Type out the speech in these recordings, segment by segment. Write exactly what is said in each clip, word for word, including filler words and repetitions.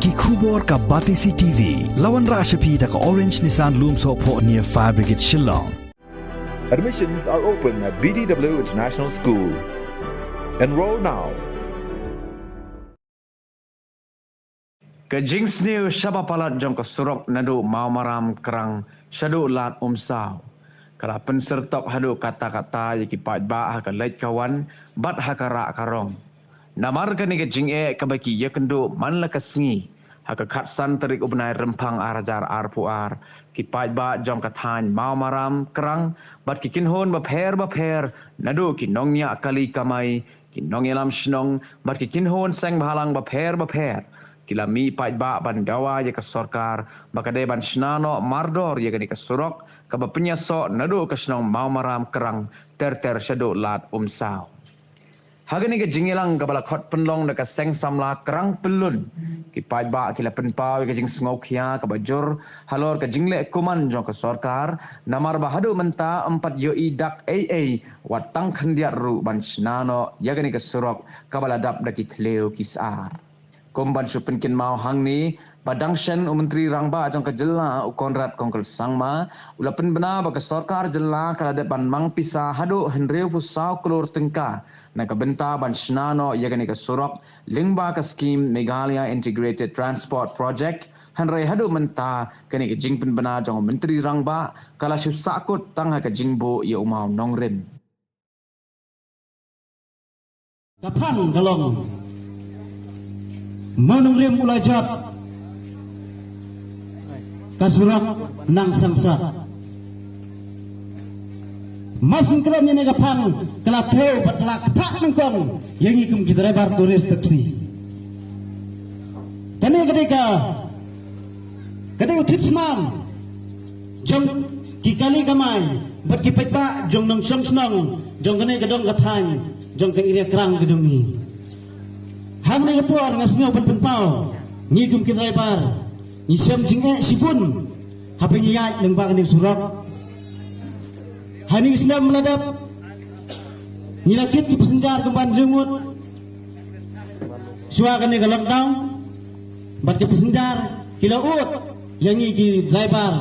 Ki khubor ka Batesi T V. La wanrah sha phi da ka Orange Nissan Lumsohphoh near Fire Brigade Shillong. Admissions are open at B D W International School. Enroll now. Ka jingsniew shaba palat jong ka surok naduh Mawmaram Krang shaduh Lad Umsaw ka la pynsyrtok haduh katta katta ïa ki paidbah ha ka leit ka wan bad ha ka rah ka rong. Namar kane ka jingeh kaba ki ïakynduh man la ka sngi ha ka khatsan tarik u bnai Rymphang ar hajar arphew ar, ki paidbah jong ka thaiñ Mawmaram Krang bad ki kynhun bapher bapher naduh ki nongñiah kali kamai, ki nongïalam shnong bad ki kynhun seng bhalang bapher bapher ki la mih paidbah ban dawa ïa ka sorkar ba ka dei ban shna noh mardor ïa kane ka surok kaba pynïasoh naduh ka shnong Mawmaram Krang ter ter shaduh Lad Umsaw. Ha kane ka jingïalang kaba la khot pynlong da ka seng samla Krang Pyllun, ki paidbah ki la pynpaw ïa ka jingsngewkhia kaba jur halor ka jingleh kuman jong ka sorkar, namar ba haduh mynta ym pat ïohi dak ei ei wat tang khyndiat ruh ban shna noh ïa kane ka surok kaba la dap da ki thliew ki sar. Kum ban shu pynkynmaw hangne, ba dang shen u Myntri Rangbah jong ka jylla u Conrad Kongkal Sangma u la pynbna ba ka sorkar jylla ka la dep ban mang pisa haduh hynriewphew saw klur tyngka na ka bynta ban shna noh ïa kane ka surok lyngba ka skim Meghalaya Integrated Transport Project, hynrei haduh mynta kane ka jingpynbna jong u Myntri Rangbah ka la shu sahkut tang ha ka jingbuh ïa u mawnongrim. Ka phang ka long, mawnongrim u la jot, ka surok nang sangsot. Mar shu kren ïa kane ka phang ka la thew bad ka la ktah nyngkong ïa ngi kum ki driver tourist taxi. Kane ka dei ka, ka dei u thied snam jong ki kali kamai bad ki paidbah jong nongshong shnong jong kane ka dong ka thaiñ jong ka area Krang ka jong ngi. Hangne ka por nga sngew ban pynpaw, ngi kum ki driver ngi shem jingeh shibun haba ngi ïaid lyngba kane ka surok. Hangne ka snem la dep ngi la kit ki passenger kumban jingmut shuwa kane ka lockdown, bad ki passenger ki la ud ïa ngi ki driver,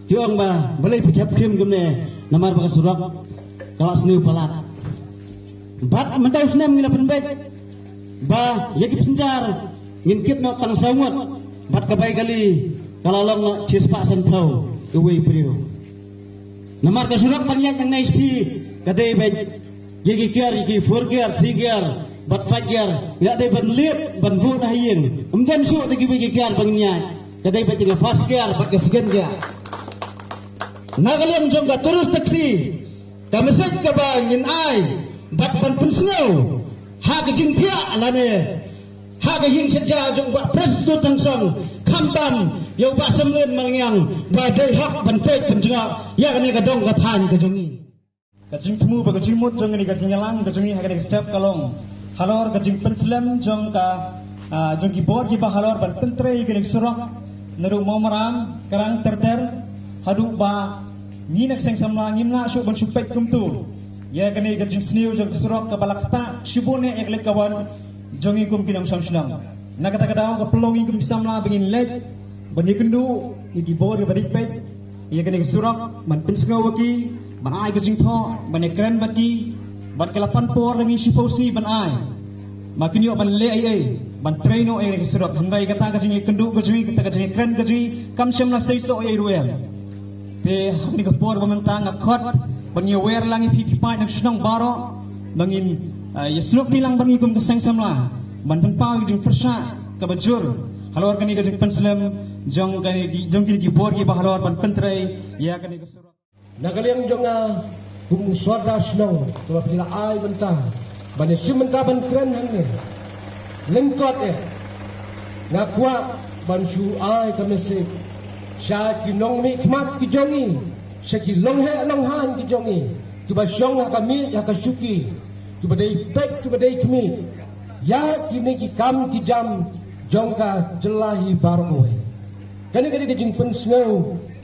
ki ong ba balei phi thep khim kumne, namar ba ka surok ka la sniew palat. Bad mynta u snem ngi la pynbeit ba ïa ki passenger ngin kit noh tang saw ngut, bad ka bai kali ka la long noh shispah sanphew kawei briew. Namar ka surok ban ïaid nangne shithi ka dei beit ïa ki gear, ïa ki four gear, three gear bad five gear, ïa dei ban leit ban buh na ha ïing. Ym don shuh da kiwei ki gear ba ngin ïaid, ka dei beit ïa ka first gear bad ka second gear. Na ka liang jong ka tourist taxi, ka message kaba ngin ai bad ban pynsngew ha ka jingthiah lane ha ka ïing shetja jong u Bah Prestone Tynsong, khamtam ïa u Bah Semlin Malngiang, ba dei hok ban peit pynjngoh ïa kane ka dong ka thaiñ ka jong ngi. Ka jingthmu bad ka jingmut jong ngi, ka jingïalang ka jong ngi ha kane ka step ka long halor ka jingpynslem jong ka, ah, jong ki bor kiba halor ban pyntrei ïa kane ka surok naduh Mawmaram Krang ter ter, haduh ba ngi na ka seng samla ngim lah shuh ban shu peit kumto ïa kane ka jingsniew jong ka surok kaba la ktah shibun ïa ka leit ka wan jong ngi kum ki nongshong shnong. Na kata ka daw ka pynlong ngi kum ki samla ba ngin leit ban ïakynduh ïa ki bor kiba dei peit ïa kane ka surok, ban pynsngew bad ki, ban ai ka jingthoh, ban ïakren bad ki, bad ka la pan por da ngi shiphew sngi ban ai. Ma kin ïoh ban leh ei ei ban trei noh ïa kane ka surok, hynrei kata ka jingïakynduh ka jong ngi, kata ka jingïakren ka jong ngi kam shym la seisoh ei ei ruh em. Te ha kane ka por ba mynta nga khot ban ïawer lang ïa phi ki paid nongshong shnong baroh ba ngin, ah, ïasnoh kti lang bad ngi kum ka seng samla ban pynpaw ïa ka jingpyrshah kaba jur halor kane ka jingpynslem jong kane ki, jong kine ki bor kiba halor ban pyntrei ïa kane ka surok. Na ka liang jong nga kum u sordar shnong kaba phi la ai bynta ban ïashim bynta ban kren hangne, lyngkot eh nga kwah ban shu ai ka message sha ki nongmihkhmat ki jong ngi, sha ki longheh longhan ki jong ngi, kiba shong ha ka miej ha ka shuki, kiba dei peit kiba dei khmih ïa kine ki kam ki jam jong ka jylla hi baroh kawei. Kane ka dei ka jingpynsngew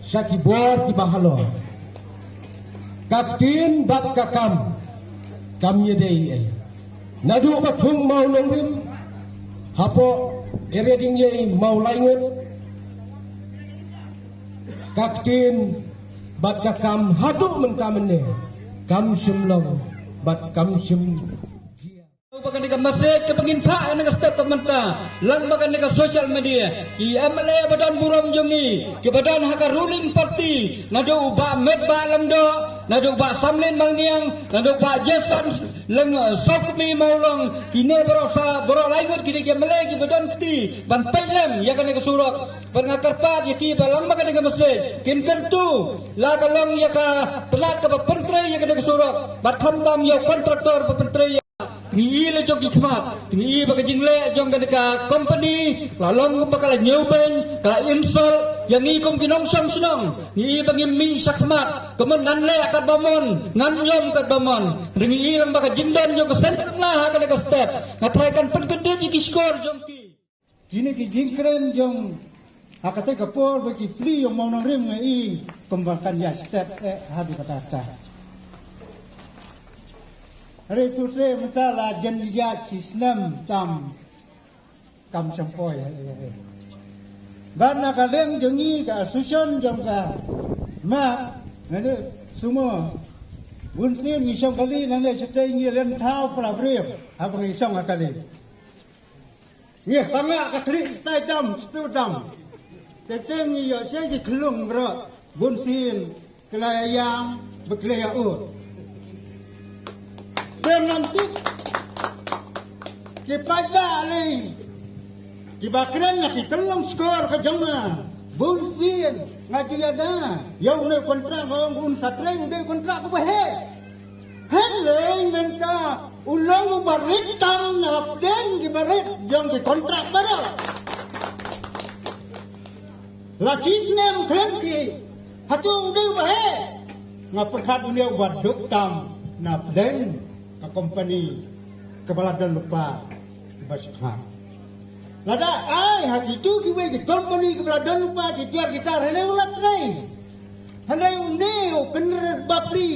sha ki bor kiba halor. Ka ktien bad ka kam kam ïadei ei. Naduh ba phung mawnongrim hapoh Area Dieng Mawlaingut, ka ktien bad ka kam haduh mynta mynne kam shym long bad kam shym jia. Ba kane ka message kaba ngin phah ha kane ka step ka mynta lang ba kane ka social media, ki M L A ba don burom jong ngi, kiba don ha ka ruling party, naduh u Bah Metbah Lyngdoh, naduh u Bah Samlin Malngiang, naduh u Bah Jason Leng, eh, Sokmi Mawlong, kine baroh sa, baroh laingut kine ki M L A kiba don kti ban peit lem ïa kane ka surok. Bad nga kyrpad ïa ki ba lang ba kane ka message kin kyntu, la ka long ïa ka tnat kaba pyntrei ïa kane ka surok bad khamtam ïa u kontraktor ba pyntrei ïa. Ngi i la jong ki khmat, ngi i ba ka jingleh jong kane ka company la long ba ka la ñiewbeiñ, ka la insult ïa ngi kum ki nongshong shnong. Ngi i ba ngim mih sha khmat, kumno ngan leh katba mon, ngan ñiom katba mon. Hynrei ngi i lang ba ka jingdon jong ka Seng Kongla ha kane ka step, nga tharai kan pynkyndit ïa ki shkor jong ki. Kine ki jingkren jong ha kata ka por ba ki plie ïa u mawnongrim, nga i kumba kan ïa step eh haduh katta katta. Hynrei to te mynta la jan ïa shi snem tam kam shym poi, eh, eh, eh. Bad na ka liang jong ngi ka association jong ka ma, ngi sumo bun sien ngi shong kali, nangne shatei ngi len thaw para briew haba ngi shong ha kali. Ngi sangah ka khlieh stai dam, satu dam. Te te ngi ïoh sha ki khlung bro, bun sien ki la ïam bad ki la ïa ut. Te ngam tip ki paidbah lei kiba kren na ki tyllong skor ka jong nga. Bun sien nga ju ïada ïa une u kontrak, nga ong un sa trei, une u kontrak uba heh. Hynrei mynta u long uba rit tam na pdeng kiba rit jong ki kontrak baroh. La shi snem khlem ki, hato u dei uba heh? Nga pyrkhat une uba duk tam na pdeng ka kompani kaba la don lypa kiba shah. Lada ai ha kitu kiwei ki kompani kiba la don lypa ki tiar ki tar, hynrei u la trei. Hynrei une u Kynrad Bapli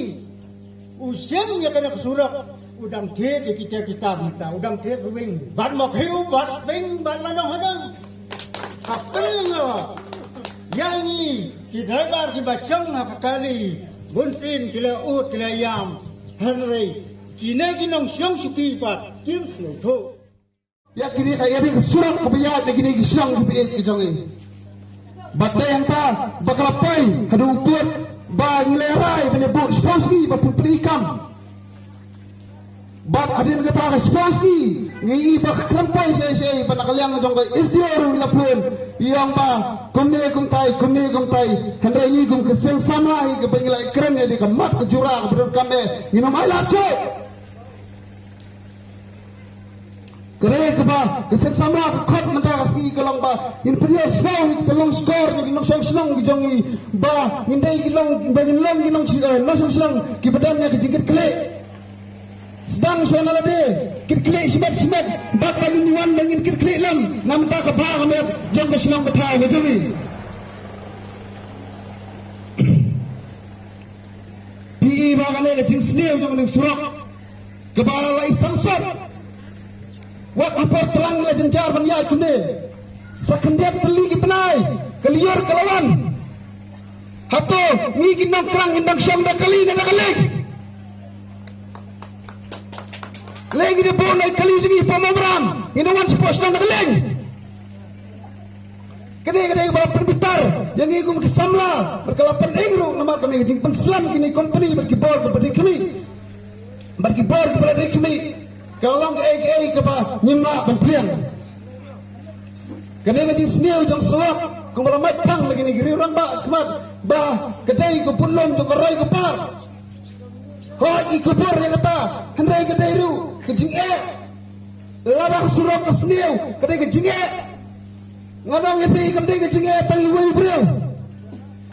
u shem ïa kane ka surok, u dang thied ïa ki tiar ki tar mynta, u dang thied ruwing bad Mawkhiew bad Spring bad Lanong Hadang. Ha pynlong ïa ngi ki driver kiba shong ha ka kali, bun sien ki la ut ki la ïam. Hynrei kine ki nongshong shuki pat kim sngewthuh. Ïa kine ka ïa ka surok kaba ïaid na kine ki shnong kiba ïeit ki jong ngi. Bad dei hangta ba ka la poi haduh u pud ba ngi la rai ban ïa buh shiphew sngi ba pynpyni kam. Bad hadien kata ka shiphew sngi ngi i ba ka khlem poi shei shei, bad na ka liang jong ka S D O ruh i la phone i ong ba kumne kumtai kumne kumtai. Hynrei ngi kum ka seng samla hi kaba ngi la kren ïa ka mat ka jura kaba donkam eh, ngin ym ailad shuh. Ka dei kaba ka seng samla ka khot mynta ka sngi ka long ba ngin pynïoh sngewbha ka long skor ïa ki nongshong shnong ki jong ngi, ba ngin dei ki long, ba ngin long ki nong, eh, nongshong shnong kiba don ïa ka jingkitkhlieh. Sdang shuwa na lade, kitkhlieh shimet shimet, bad ba ngin wan ba ngin kitkhlieh lem na mynta ka bha ka miat jong ka shnong ka thaw ka jong ngi. Phi i ba kane ka jingsniew jong kane ka surok kaba la i sangsot. Wat ha por tlang la jynjar ban ïaid kumne. Sa khyndiat tylli ki bnai ka lyiur ka la wan. Hato ngi ki nongkrang ngin dang shong da kali ne da ka lieng? Lei ngi da bun ïa kali jong ngi hapoh Mawbram, ngin da wan shapoh shnong da ka lieng. Kane ka dei kaba la pynbitar ïa ngi kum ki samla bad ka la pynim ruh namar kane ka jingpynslem kine ki kompani bad ki bor kiba dei khmih. Bad ki bor kiba la dei khmih ka la long kaei kaei kaba ngim lah ban pdiang. Kane ka jingsniew jong surok kumba la mait phang na kine ki riew rangbah shakhmat ba ka dei ka butlum jong ka roi ka par. Hooid, i khubor ïa kata, hynrei ka dei ruh ka jingeh. Lada ka surok ka sniew ka dei ka jingeh. Nga ong ïa phi kam dei ka jingeh tang iwei i briew.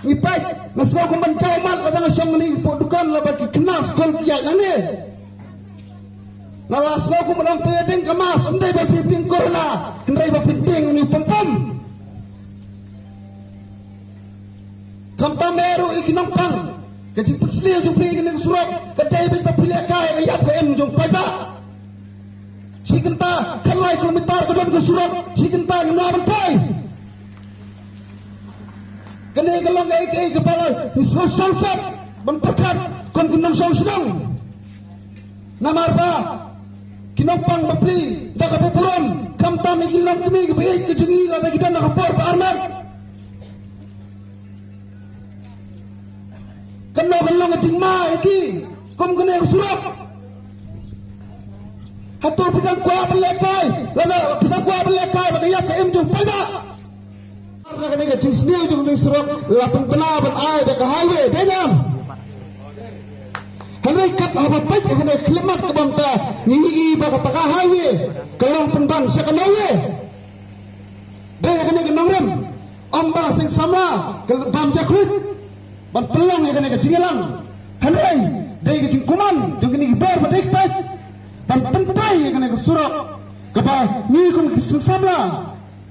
Ngi peit, nga sngew kum ban jaw mat lada nga shong hangne hapoh dukan lada ki khynnah skul ki ïaid nangne. Nga la sngew kum ban ong to ïadeng ka mask, ym dei ba phin tieng corona, hynrei ba phin tieng une u pom pom. Khamtam eh ruh i ki nongpang, ka jingpynsniew jong phi kane ka surok ka dei beit ba phi lehkai ïa ka ïap ka im jong paidbah. Shi kynta khatlai kilometer ka don ka surok, shi kynta Kane ka long kaei kaei kaba la ngi sngewsih ban pyrkhat kum ki nongshong shnong. Namar ba ki nongpang bapli da kaba burom khamtam ïa ki longkmie kiba ïeit ka jong ngi lada ki don ha ka por ba arngut. Kano ka long ka jingma ïa ki kum kane ka surok? Hato phi dang kwah ban lehkai? Lada phi dang kwah ban lehkai ba ka ïap ka im jong paidbah. Ar na kane ka jingsniew jong kane surok la pynbna ban ai da ka highway, dei ne em? Hynrei kat haba peit ha kane ka khyllipmat ka bynta ngi ïohi ba kata ka highway ka long pynban sha ka nongwei. Dei ha kane ka nongrim, ym ba la seng samla ka bam jakhluit ban pynlong ïa kane ka jingïalang. Hynrei dei ka jingkuman jong kine ki bor ba dei kpeit ban pyntrei ïa kane ka surok kaba ngi kum ki seng samla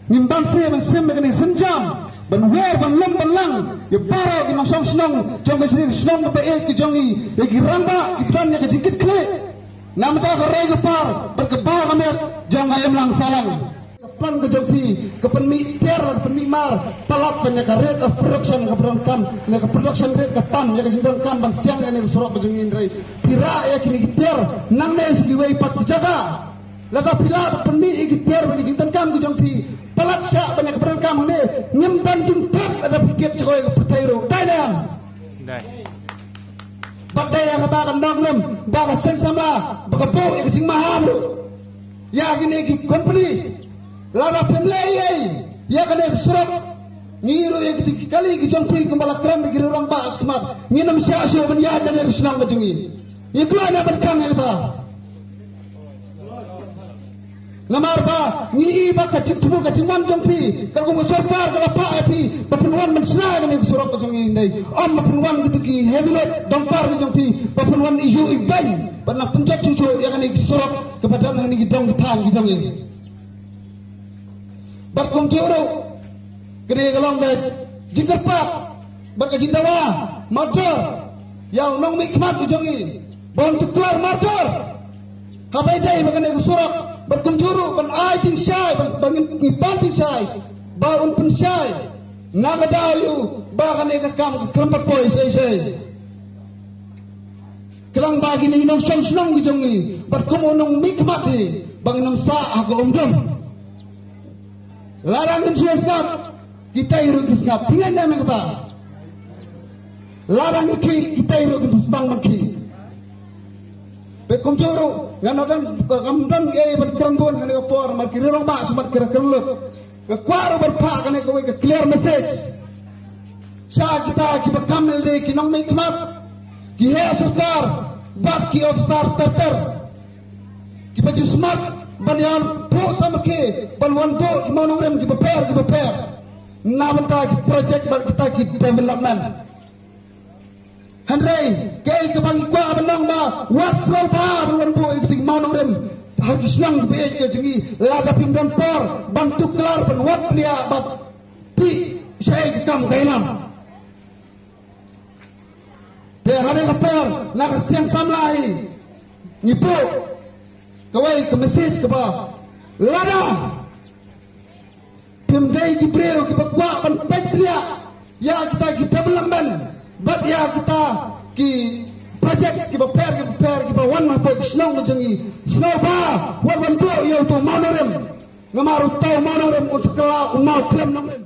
ngim banse ban shim ïa kane ka sienjam ban wer ban lum ban lang ïa baroh ki nongshong shnong jong ka shnong kaba ïeit ka jong ngi, ïa ki rangbah kiba don ïa ka jingkitkhlieh. Namar ka roi ka par bad ka ba ka met jong ka imlang sahlang. Ka plan ka jong phi ka pynmih tiar, ka pynmih mar, palat ban ïa ka rate of production kaba donkam, ïa ka production rate ka tam, ïa ka jingdonkam ban siang ïa kane ka surok ka jong ngi, hynrei phi rah ïa kine ki tiar nangne sha kiwei pat ki jaka. Lada phi lah ban pynmih ïa ki tiar bad ki jingdonkam ka jong phi, palat shah ban ïa kaba donkam hangne, ngim don jingtip lada phi kit sha kawei ka pyrthei ruh. Dei ne em? Dei. Bad dei ïa kata ka nongrim ba ka seng samla ba ka buh ïa ka jingmaham ruh ïa kine ki company. Lada phim leh ei ei ïa kane ka surok, ngi ruh ïa kine ki kali ki jong phi kumba la kren da ki rangbah shakhmat, ngin ym shah shuh ban ïaid na kane ka shnong ka jong ngi. Ngi kloi ne ban khang ïa kata? Namar ba ngi i ba ka jingthmu ka jingwan jong phi, ka kum ka sorkar ka la phah ïa phi ba phin wan ban shna ïa kane ka surok ka jong ngi, hynrei ym ba phin wan kito ki heavy load dumper ki jong phi ba phin wan ïoh i beiñ ban nang pynjot shuh shuh ïa kane ka surok kaba don ha kine ki dong ki thaiñ ki jong ngi. Bad kumjuh ruh kane ka long ka jingkyrpad bad ka jingdawa mardor ïa u nongmihkhmat u jong ngi ba un tuklar mardor. Haba ïadei bad kane ka surok bad kumjuh ruh ban ai jingshai, ban, ban ngin, ngin pan jingshai ba un pynshai na ka daw ïa u ba kane ka kam ka khlem pat poi sei sei. Khnang ba kine ki nongshong shnong ki jong ngi bad kum u nongmihkhmat hi ba ngin ym sah ha ka umdum. Lada ngin sngap, kita ruh ki sngap. Phi ngeit ne em ïa kata? Lada ngi khih, kita ruh ki sdang ban khih. Bad kumjuh ruh ngan ym don, ngam don ei ban kren bun ha kane ka por, namar ki rangbah shakhmat ki kren lut. Nga kwah ruh ban phah kane kawei ka clear message sha kita kiba kam lade, ki nongmihkhmat, ki heh sorkar bad ki officer ter ter kiba ju smat ban ïa buh samrkhie ban wan buh ki mawnongrim kiba pher kiba pher na bynta ki project bad kita ki development. Hynrei kaei kaba ngi kwah ban ong ba wat sngewbha ban wan buh ïa ki mawnongrim ha ki shnong kiba ïeit ki jong ngi lada phim don por ban tuklar ban wad bniah bad tih shaei ka kam ka ïalam. Te ha kane ka por na ka seng samla hi ngi buh kawei ka message kaba lada phim dei ki briew kiba kwah ban peit bniah ïa kita ki development bad ïa kita ki projects kiba pher kiba pher kiba wan hapoh ki shnong ka jong ngi, sngewbha wat wan buh ïa uto u mawnongrim. Namar uto u mawnongrim un sa kylla u mawkhlem nongrim.